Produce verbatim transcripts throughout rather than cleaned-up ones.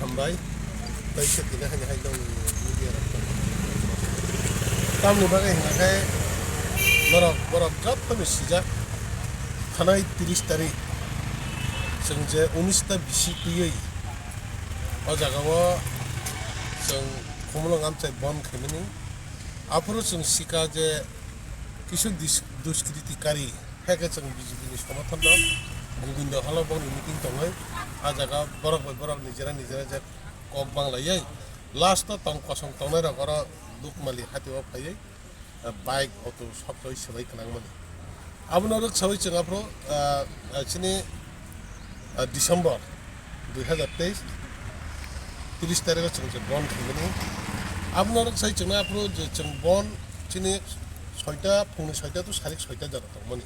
Hambai, tei se tini haini hai nongni media rok. Tamni bagwi hwnka khe norok borok jottoni sijak thanai tris tarik chwng je unis ta bisi twiwi o jagao chwng Khumulwng amchai bon khaimani. Aphuru chwng sika je kisu dis-, duskritikari, hai khe chwng B J P ni somothon rok Gobindo Hall o boni meeting tongwi, a jaga borok bai borok nijera nijera je kok banglaiyai, last o tong kosong tongnai rok oro Dukmali hati o phaiwi, eh, bike auto sok rwi swbai kwnangmani. Abono rwksawi chwng aphuru, ah, ah, chini, ah, December dui hazar teis, tris tarikho chwng je bon khaimani. Abono rwksawi chwngno aphuru je chwng bon chini soita, phungni soita to sarik soita jora tongmani.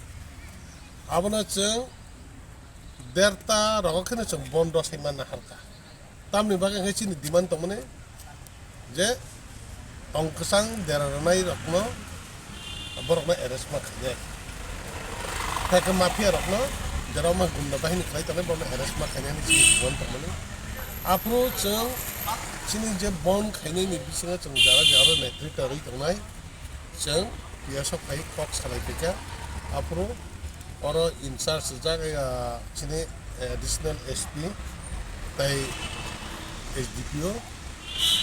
Abono chwng derta rogo kheno chwng bon rwsai manna halka. Tamni bagwi khe chini demand tongmani je tong kwchang dera rwnai rokno borokno arrest ma khainai. Khe khe mafia rokno jera ma gunda bahini khlai tongnai borokno arrest ma khainai hinwi chini demand tongmani. Aphuru chwng chini je bon khainai ni bisingo chwng jara jara netrita rwi tongnai. Chwng P S o phai kok salai phaikha, aphuru oro in charge rijak, ah, chini additional S P tei S D P O,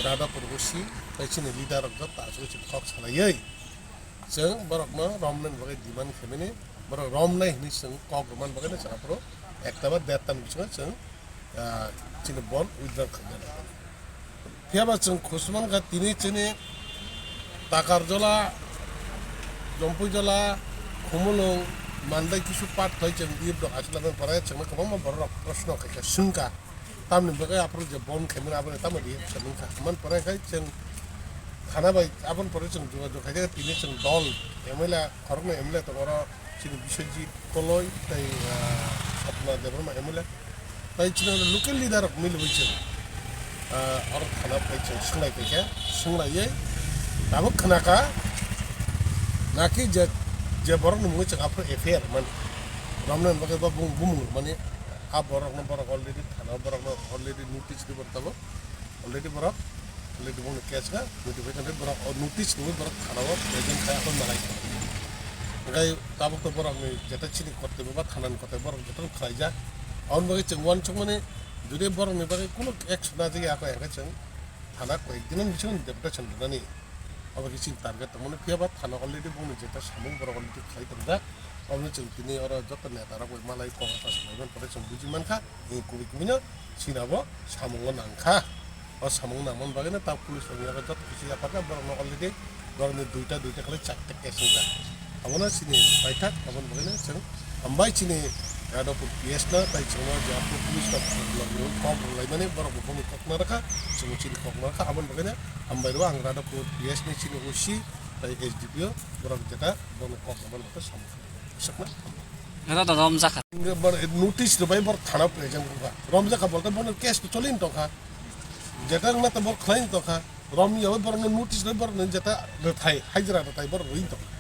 Radhapur O C tei chini leader rok joto achugwi chwng kok salaiwi chwng borokno romnani bagwi demand khaimani, borok romnai hinwi chwng kok rwmani bagwino chwng aphuru ekta ba derta ni bisingo chwng ah, chini bon withdraw khaina nangmani. Phiya ba chwng khusman kha tini chini Takarjola, Jompuijola, Khumulwng, Mandai kisu part thai chwng youth rok achuk laimani pore chwngno kwbangma borok rok proshno khaikha, swngkha. Tamni bagwi aphuru je bon khaimani aboni tamo reaction wngkha. Hwnmani pore khai chwng thana bai aboni pore chwng jogajog khaijak tini chwng dol M L A khoroknwi M L A tongo oro chini Biswajit Koloi tei, ah, Sapna Debbarma M L A. Tai chini local leader rok miliwi chwng, ah, oro thana phai chwng swnglaiphaikha, swnglaiyai tabuk khnakha naki je, je borokni mungwi chwng aphuru F I R mani romnani bagwi ba bumung, bumung rwmani a borokno borok already thana borokno already notice rwi borok tabuk already borok already bongni case kha notification rwi borok o notice rwi borok thana o present kha o malai kha. Hwnkhe tabuk to borokni jeta chini kortoi ba thanani kortoi borok jotono khlaijak. Aboni bagwi chwng uansukmani jodi borokni bagwi kunu action najagya kha hwnkhe chwng thana koi ekdinni bisingo deputation rwnani. Obo khe chini target tongmani phiya ba thana already bongni jeta samung borok already khlai tongjak. Obono chwng tini oro joto neta rok bai malai kok ata swlaiman pore chwng buji mankha. Kubui kubui no chini abo samungo nangkha. O samung nangmani bagwi no ta police rok ni joto kisi yapharkha borok no already borok ni duita duita khlai charta case wngjak. Abono chini paithak aboni bagwi no chwng hambai chini Radhapur P S no tai chwngno je aphuru police rok kok rwlaimani borok bo boni kok narwkha chwng chini kok narwkha aboni bagwi no hambai rw ang Radhapur P S ni chini O C tai S D P O borok jeta bono kok rwmani bagwi samung khlai. Sakna? Ero da romjakha. Notice rwbai borok thana present wngkha. Romjakha bolte bono case to choli tongkha. Jeta wngna to borok khlai tongkha. Romya borokno notice rwbai borokno jeta rwthai, hajra rwthai borok rwi tongkha.